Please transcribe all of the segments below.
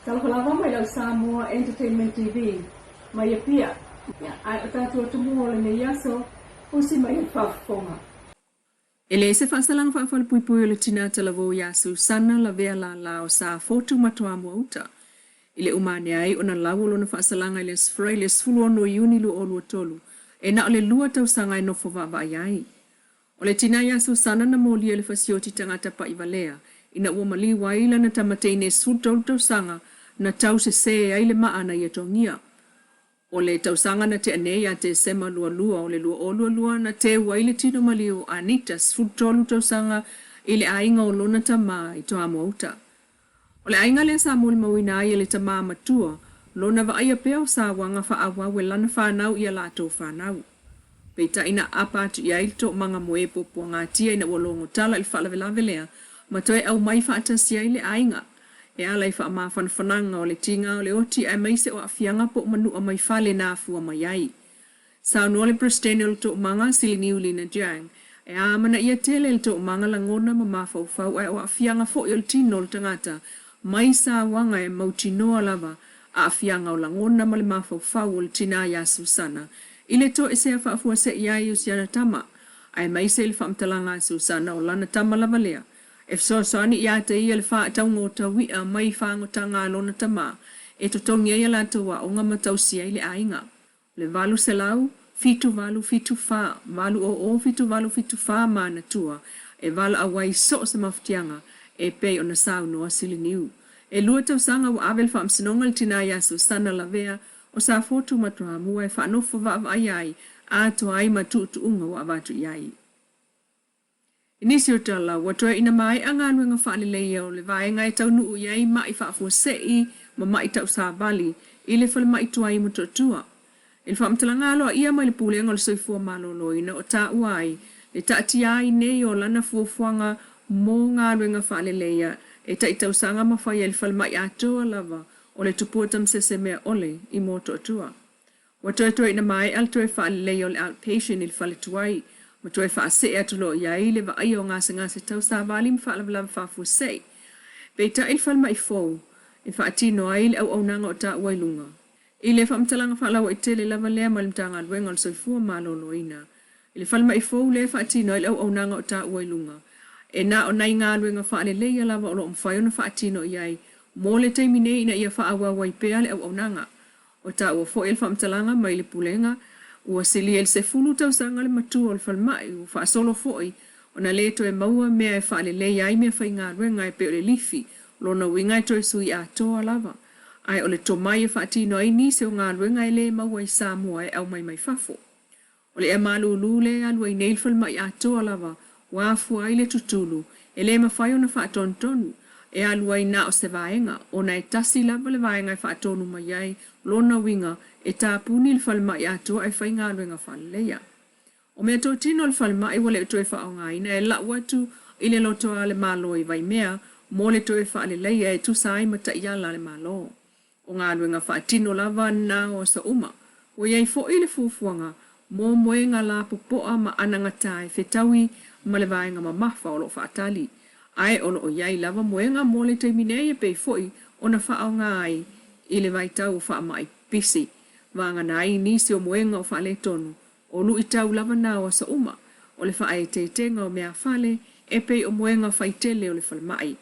Talofa lava mai lau Samoa Entertainment TV mai Apia. Ae o tatou atumua o lenei aso, usi mai le faafofoga. E leai se faasalaga faafalepuipui o le tinā talavou iā Susana Lavea Lala o Safotu ma Toamuauta i le uma ane ai ona lau o lona faasalaga i le Aso Faraile 16 o Iuni 2023, e na o le lua tausaga e nofo vaavaai ai. O le tinā iā Susana na molia i le fasioti tagata paʻivalea ina ua maliu ai lana tama teine 13 tausaga na tau sesē ai le maa na ia togia. O le tausaga na tea nei ia Tesema 22 o le 2022 na teu ai le tino maliu o Anita, 13 tausaga, i le aiga o lona tama i Toamuauta. O le aiga lea sa molimauina ai e le tama matua lona vaaia pea o sauaga faaauau e lana fanau i a latou fanau. Peitai na aapa atu i ai le toomaga moe puapuagatia ina ua logo tala i le faalavelave lea ma toe aumai faatasi ai le aiga e ala i faamafanafanaga o le tiga o le oti aemaise o aafiaga po o manua mai fale na afua mai ai. Saunoa le Peresetene o le Toomaga, Siliniu Lina Jiang, e amanaia tele le toomaga lagona ma mafaufau ae o aafiaga foi o le tino o le tagata mai sauaga e mautinoa lava aafiaga o lagona ma le mafaufau o le tinā iā Susana i le toesea faafuasei ai o si ana tama, aemaise i le faamatalaga a Susana o lana tama lava lea e fesoasoani iā te ia le faatauga o taui'a mai fagotaga a lona tama e totogi ai a latou aoga ma tausi ai le aiga. O le 800, 7874, 800 7874 manatua e valaau ai so o se mafatiaga e pei ona saunoa Siliniu. E lua tausaga ua ave le faamasinoga i le tinā iā Susana Lavea o Safotu ma Toamua e faanofo vaavaai ai atoa ai ma tuutuuga ua avatu i ai. I nisi o tala, ua toe ina maea galuega faaleleia o le vaega e taunuu i ai maʻi faafuasei ma maʻi tausavali i le falemai tuai i Motootua. I le faamatalaga aloaia mai le Pulega o le Soifua Maloloina o taua ai le taatia ai nei o lana fuafuaga mo galuega faaleleia e tai tausaga ma fai ai le falemai atoa lava o le Tupua Tamasese Meaole i Motootua. Ua toe ina maea le toe faaleleia o le outpatient i le fale tuai, ma toe faasee atu loa i ai le vaaia o gasegase tau savali ma faalavelave faafuasei. Peitai le falemai fou e faatino ai le auaunaga o taua i luga. I le faamatalaga faalauaitele lava lea mai le Matagaluega o le Soifua Maloloina, i le falemai fou lea e faatino ai le auaunaga o taua i luga, e na o nai galuega faaleleia lava o lo o mafai ona faatino i ai mo le taimi nei ina ia faaauau ai pea le auaunaga. Ua taua foi le faamatalaga mai le Pulega, ua silia i le 10 tausaga le matua o le falemai, ua faasolo foi ona le toe maua mea e faaleleia ai meafaigaluega e pei o le lifi, o lona uiga e toe sui atoa lava. Ae o le tomai e faatino ai nisi o galuega e le maua i Samoa e aumai mai fafo. O le ea malūlū lea e alu ai nei le falemai atoa lava ua afua ai le tutulu, e le mafai ona faatonutonu, e alu ai na o se vaega, ona e tasi lava le vaega e faatonu mai ai, lona uiga, e tapuni le falemai atoa e faigaluega faaleleia. O meatotino a le falemai ua le o toe faaaogaina e lau atu i le lotoa a le Malo i Vaimea mo le toe faaleleia e tusa ai ma taiala a le Malo. O galuega faatino lava na o aso uma. Ua i ai foi le fuafuaga mo moega lapopoa ma anagata e fetaui ma le vaega mamafa o lo o faatali. Ae o lo o i ai lava moega mo le taimi nei e pei foi ona faaaoga ai i le vaitau o faamai pisi. Vagana ai nisi o moega o faaletonu, o luitau lava na o aso uma, o le faaeteetega o meafale e pei o moega faitele o le falemai.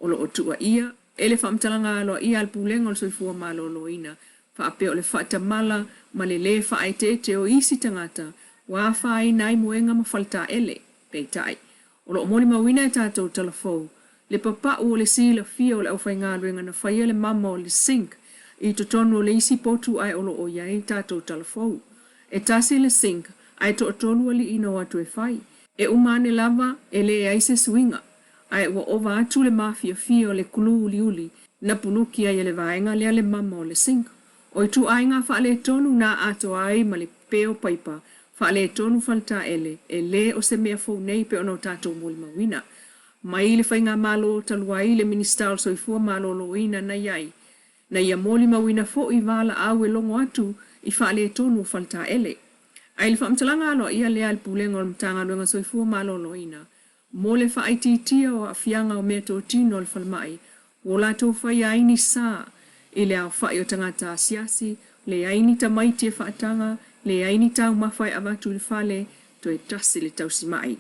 O lo o tuuaia e le faamatalaga aloaia a le Pulega o le Soifua Maloloina faapea o le faatamala ma le lē faaeteete o isi tagata ua afaina ai moega ma faletaele. Peitai, o lo o molimauina e tatou tala fou le papau o le silafia o le aufaigaluega na faia le mama o le sink i totonu o le isi potu ae o lo o i ai tatou tala fou. E tasi le sink ae toatolu alii na o atu e fai. E uma ane lava e leai se suiga. Ae ua ova atu le mafiafia o le kulu uliuli na puluki ai e le vaega lea le mama o le sink. O ituaiga faaletonu na atoa ai ma le peo paipa faaletonu faletaele e le o se mea fou nei pe ona o tatou molimauina mai le faigamalo talu ai le Minisita o le Soifua Maloloina na i ai na ia molimauina foi valaau e logo atu i faaletonu o faletaele. Ae i le faamatalaga aloaia lea a le Pulega o le Matagaluega Soifua Maloloina, Mo le faaitiitia o aafiaga o meatotino a le falemai, Ua latou faia ai ni sa i le aofai o tagata asiasi, leai ni tamaiti e faataga, leai ni taumafa e avatu i le fale, toe tasi le tausima'i.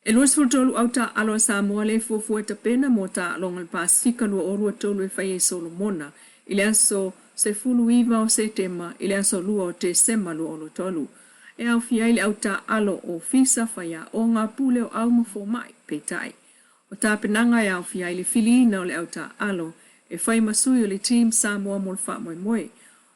E 23 au taaalo a Samoa lea e fuafua e tapena mo taaloga o le Pasefika 2023 e faia i Solomona i le aso 19 o Setema i le aso 2 o Tesema 2023. E aofia ai le au taaalo ofisa, faiaoga, pule o au ma fomai. Peitai, o tapenaga e aofia ai le filiina o le au taaalo e fai ma sui o le Team Samoa mo le faamoemoe.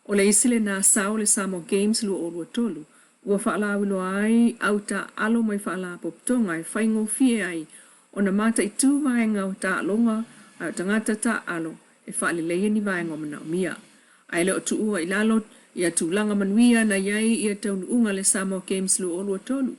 O le isi lenā sao o le Samoa Games 2023, ua faalauiloa ai au taaalo mai faalapotopotoga e faigofie ai ona mataitu vaega o taaloga ae o tagata taaalo e faaleleia ni vaega o manaomia. Ae le o tuua i lalo ia tulaga manuia na i ai ia taunuuga le Samoa Games 2023.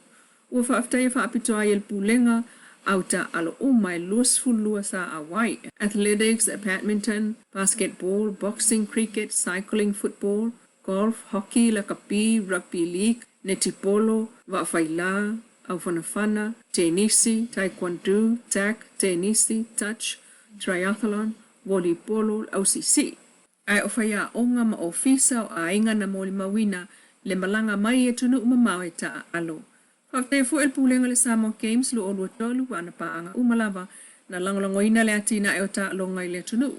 Ua faafetaia faapitoa ai e le Pulega au taaalo uma e 22 sa auai, athletics, badminton, basketball, boxing, cricket, cycling, football, golf, hockey, lakapi, rugby league, netipolo, vaafailā, aufanafana, tenisi, taekwondo, tag, tenisi, touch, triathlon, volleyball, le ausiisii. Ae o faiaoga ma ofisa o aiga na molimauina le malaga mai i atunuu mamao e taaalo. Faafetaia foi e le Pulega le Samoa Games 2023 ma ana paaga uma lava na lagolagoina le atinae o taaloga i le atunuu.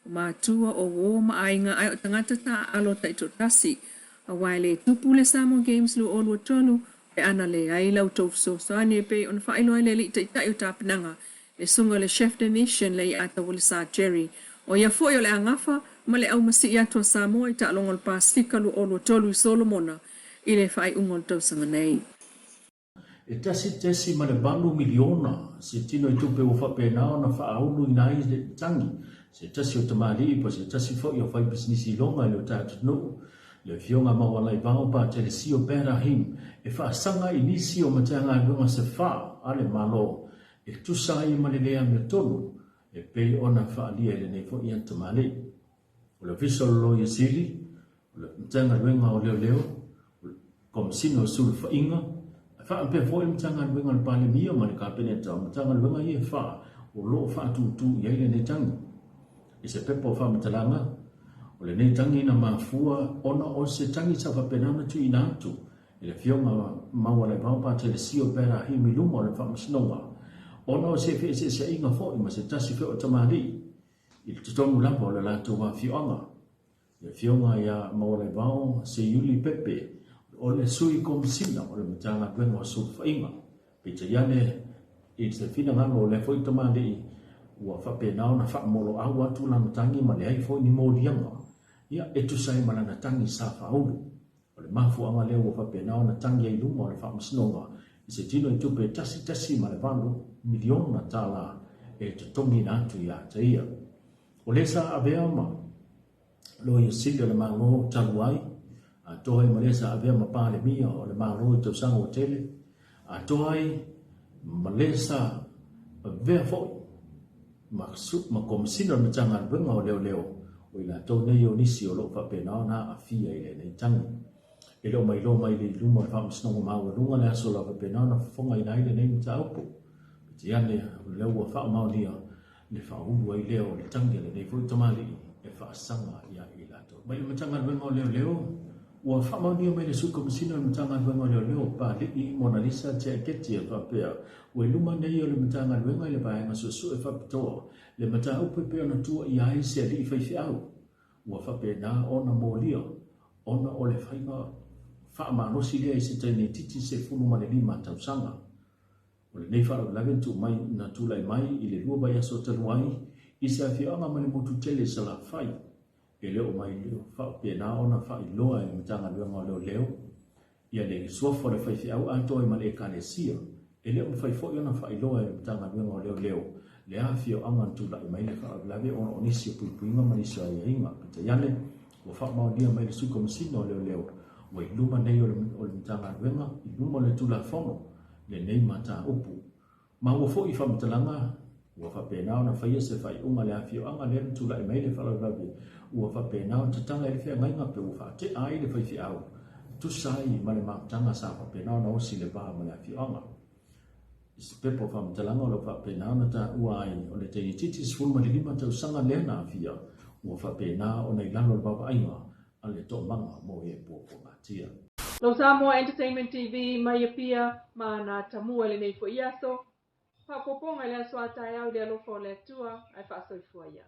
O matua, o uo ma aiga ae o tagata taaalo taitoatasi. Aua e le tupu le Samoa Games 2023 pe ana leai la outou fesoasoani e pei ona faailoa e le Alii Taitai o Tapenaga, le Susuga i le Chef de Mission le Ia Taualesa Jerry, o ia foi o le agafa ma le aumasii atu a Samoa i taaloga o le Pasefika 2023 i Solomona i le faaiuga o le tausaga nei. E 1.8 miliona se tino i tupe ua faapena ona faauluina ai le tagi se tasi o tamalii po o se tasi foi o faipisinisi iloga i lo tatou nuu, le Afioga Maualaivao Patelesio Berahim, e faasaga i nisi o Matagaluega se fa a le Malo e tusa ai ma le le amiotonu e pei ona faaalia i lenei foi tamalii. O le Ofisa o le Loia Sili, o le Matagaluega o Leoleo, o le Komesina o Sulufaiga, e faapea foi le Matagaluega a le Palemia ma le Kapeneta, o Matagaluega ia e fa o lo o faatūtū i ai lenei tagi. I se pepa o faamatalaga, o lenei tagi na mafua ona o se tagi sa faapena ona tuuina atu i le Afioga Maualaivao Patelesio Berahim i luma o le Faamasinoga, ona o se feeseeseaiga foi ma se tasi foi o tamalii i totonu lava o le latou afioaga. Le Afioga ia Maualaivao Seiuli Pepe, o le Sui Komesina o le Matagaluega o Sulufaiga. Peitai ane, i se finagalo o lea foi tamalii, ua faapena ona faamoloau atu lana tagi ma leai foi ni moliaga, ia, e tusa ai ma lana tagi sa faaulu. O le mafuaaga lea ua faapena ona tagi ai i luma o le Faamasinoga i se tino i tupe e $1.8 miliona e totogiina atu ia te ia. O lea sa avea ma Loia Sili o le Malo talu ai, atoa ai ma lea sa avea ma Palemia o le Malo i tausaga ua tele, atoa ai ma lea sa avea foi ma ma Komesina o le Matagaluega o Leoleo, o i latou nei o nisi o lo o faapena ona aafia i lenei tagi. E le o mailoa mai i luma o le Faamasinoga Maualuga le aso o lo o faapena ona fofogaina ai lenei mataupu. Peitai ane, o lea ua faamaonia le faaulu ai lea o le tagi a lenei foi tamalii e faasaga ia i latou. Mai le Matagaluega o Leoleo, ua faamaonia mai le Sui Komesina o le Matagaluega o Leoleo, Palii Monalisa Tiaiketi e faapea, ua i luma nei o le Matagaluega i le Vaega Suesue Faapitoa le mataupu e pei ona tuuaia ai se alii faifeau ua faapena ona molia ona o le faiga faamalosi lea i se taimi itiiti 15 tausaga. O lenei faalavelave na tuu mai na tulai mai i le lua vaiaso talu ai i se afioaga ma le motu tele i Salafai. E le o mai faapena ona faailoa e le Matagaluega o Leoleo ia le suafa o le faifeau atoa ai ma le Ekalesia. E le o mafai foi ona faailoa e le Matagaluega o Leoleo le afioaga na tulai mai le faalavelave ona o nisi o puipuiga ma nisi o aiaiga. Peitai ane, ua faamaonia mai le Sui Komesina o Leoleo ua i luma nei o le Matagaluega i luma o le Tulafono lenei mataupu. Maua foi i faamatalaga, ua faapena ona faia se faaiuga a le afioaga lea na tulai mai le faalavelave, ua faapena ona tatala ai le feagaiga pe ua faatea ai le faifeau e tusa ai ma le mafutaga sa faapena ona osi i le va ma le afioaga. I se pepa o faamatalaga o lo o faapena ona taua ai o le teine itiiti 15 tausaga lea na aafia, ua faapena ona i lalo o le vaavaaiga a le Toomaga mo e Puapuagatia. Lo Samoa Entertainment TV mai Apia ma na tamua i lenei foi aso. Faaopoopoga i le aso a taeao i le alofa o le Atua ae faasoifua ia.